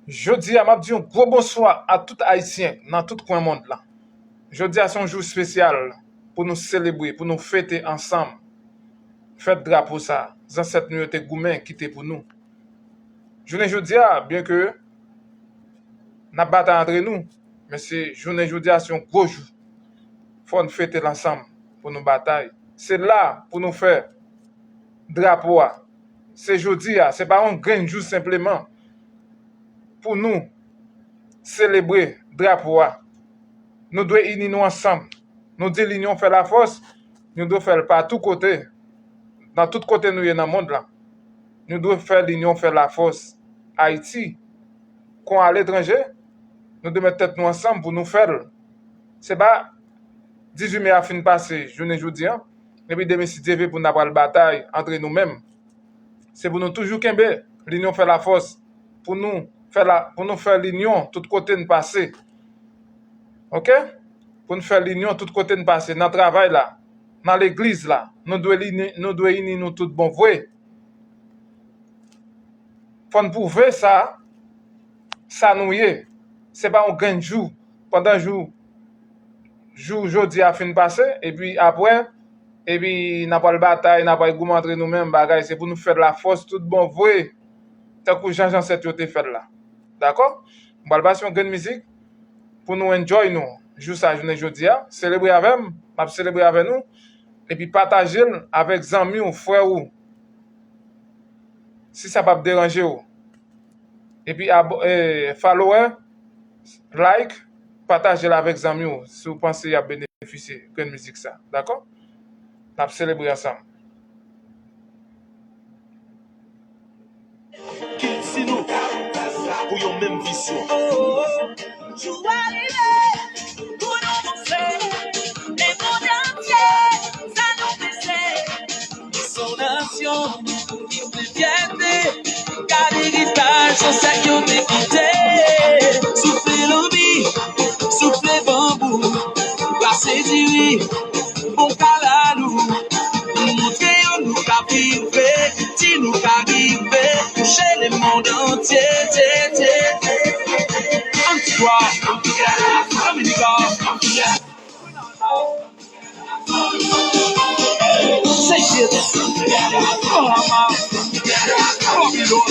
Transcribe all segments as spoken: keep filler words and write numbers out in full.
Jodi a, m ap di yon gwo bonswa a tout Ayisyen nan tout kwen mond lan. Jodi a se yon jou espesyal pou nou selebre, pou nou fete ansanm fèt drapo sa a zansèt nou yo te goumen kite pou nou. Jounen jodi a, byenke n ap batay antre nou, men se jounen jodi a se yon gwo jou. Fò n fete l ansanm pou nou batay. Se la pou nou fè drapo a. Se jodi a, se pa yon grenn jou senpleman pou nou selebre drapo a. Nou dwe ini nou ansanm. Nou di linyon fè lafòs, nou dwe fè l patou kote, nan tout kote nou ye nan mond lan. Nou dwe fè linyon fè lafòs. Ayiti, kon aletranje, nou dwe met tèt nou ansanm pou nou fè l. Se pa dizuit me a fin pase, jounen jodi a, epi demen si Dye vle pou n ta pral batay antre nou menm. Se pou nou toujou kenbe linyon fè lafòs, pou nou fè la, pou nou fè linyon tout kote n pase. Oke? Pou n fè linyon tout kote n pase, nan travay la, nan legliz la, nou dwe lini, nou dwe ini nou tout bon vre. Fò n pwouve sa, sa nou ye. Se pa yon grenn jou, pandan jou, jou jodi a fin pase, epi apre, epi n ap al batay, n ap al goumen antre nou menm, bagay, se pou nou fè lafòs tout bon vre, tankou jan zansèt yo te fè l la. Dakò? M pral pase yon grenn mizik pou nou enjoy nou jou sa, jounen jodi a. Selebre avè m, m ap selebre avè nou, epi pataje l avèk zanmi w, frè w, si sa p ap deranje w. Epi abo-, eh, follower, like, pataje l avèk zanmi w si w panse y ap benefisye grenn mizik sa. Dakò? N ap selebre ansanm. Kilti nou pou yon menm vizyon. Jou a rive pou nou panse, lemonn antye, sa nou panse. Son nasyon, yon fyète, gade eritaj zansèt yo te kite. Soufle lanbi, soufle banbou, brase diri, bon kalalou. Montre yo nou ka viv vre, di nou ka viv vre, touche lemonn antye, tye, tye, tye. Antigua, Dominika, Seychelles, Bahamas, Barbados.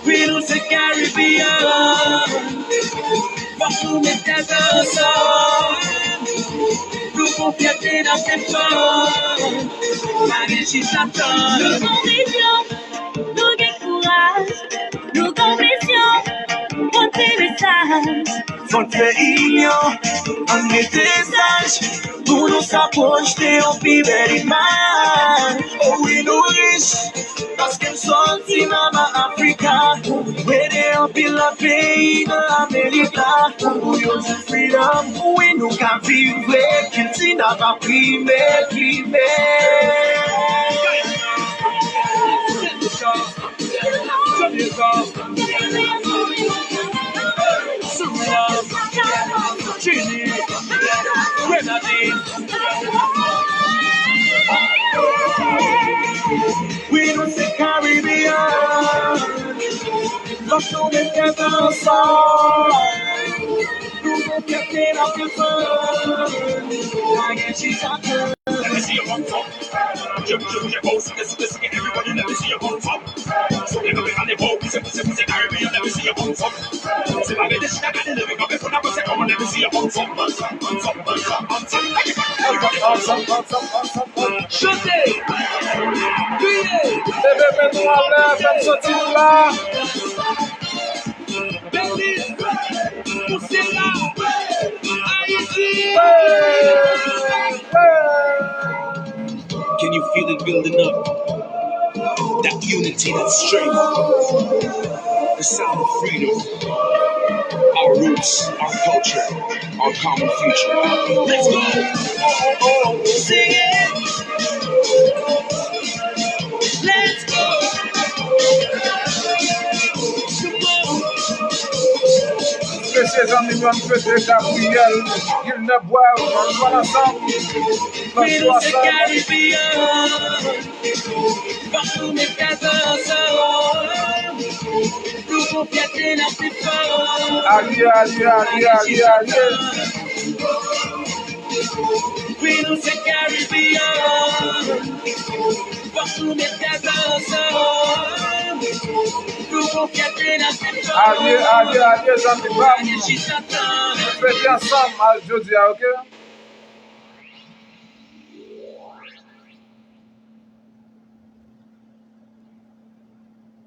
Wi, nou se Caribbean. Fòk nou met tèt ansanm. Nou gon fyète n ap defann. Pa gen chita tann. Nou gon vizyon, nou gen kouraj. Nou gon vizyon, pote mesaj. Fò n fè inyon, ann rete saj. Pou nou sa pwojte yon pi bèl imaj. O wi, nou rich. Paske m sòti Mama Afrika, m ede anpil lòt peyi nan Amerik la. Pou yo jwenn freedom, wi, nou ka viv vre, kilti n ap prime, prime. Jamaica, Suriname, Chili, Grenadine. Wi, nou se Caribbean. Fòk nou met tèt ansanm. Nou gon fyète n ap defann. Pa gen chita tann. Let me see your bum bum. Jump, jump, jump, oh, suke, suke, suke, everybody, let me see your bum bum. Suke, kanpe, ale, oh, pouse, pouse, pouse, Caribbean, let me see your bum bum. Se pa rete chita gade, leve kanpe pou n avanse, come on, let me see your bum bum, bum bum, bum bum, bum bum, bum bum. Everybody, everybody, ansanm, ansanm, ansanm, ansanm. Chante! Kriye! Leve men nou anlè, fè m santi nou la. Belize, Pousyè la, Ayiti. Can you feel it building up? That unity, that strength, the sound of freedom, our roots, our culture, our common future. Let's go! Sing it! Let's go! Come on! Mesye zanmi, nou ann fete Gabriel Villeneuve Bravo, ann jwenn ansanm. Wi, nou se Caribbean. Fòk nou met tèt ansanm. Nou pou fyète n ap pi fò. Alye, alye, alye, alye, alye. Wi, nou se Caribbean. Fòk nou met tèt ansanm. Nou pou fyète n ap pi fò. Alye, alye, alye, zanmi pa m. Fete ansanm a jodi a, oke?